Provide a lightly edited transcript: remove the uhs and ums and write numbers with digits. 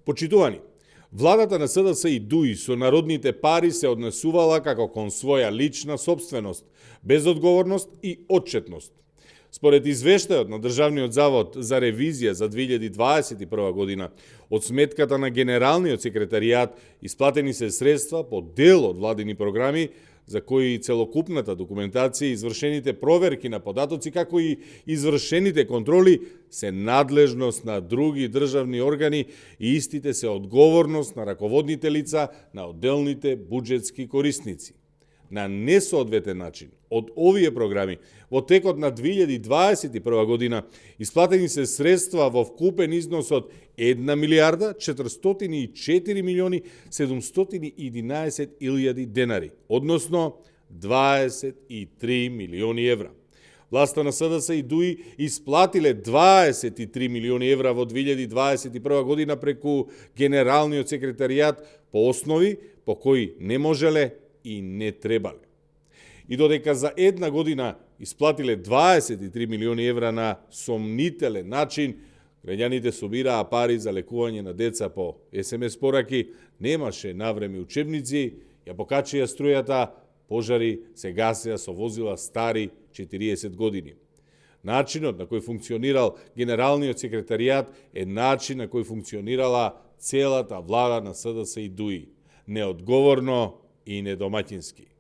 Почитувани, владата на СДС и ДУИ со народните пари се однесувала како кон своја лична собственост, безодговорност и отчетност. Според извештајот на Државниот завод за ревизија за 2021 година, од сметката на Генералниот секретаријат исплатени се средства по дел од владини програми за кои целокупната документација и извршените проверки на податоци, како и извршените контроли се надлежност на други државни органи и истите се одговорност на раководните лица на одделните буџетски корисници. На несоодветен начин, од овие програми, во текот на 2021 година, исплатени се средства во вкупен износ од 1 милиарда 404 милиони 711 илјади денари, односно 23 милиони евра. Власта на СДС и ДУИ исплатиле 23 милиони евра во 2021 година преку Генералниот секретаријат по основи по кои не можеле и не требале. И додека за една година исплатиле 23 милиони евра на сомнителен начин, граѓаните собираа пари за лекување на деца по СМС пораки, немаше навреме учебници, ја покачија струјата, пожари се гасеа со возила стари 40 години. Начинот на кој функционирал Генералниот секретаријат е начин на кој функционирала целата влада на СДС и ДУИ. Неодговорно и недомаќински.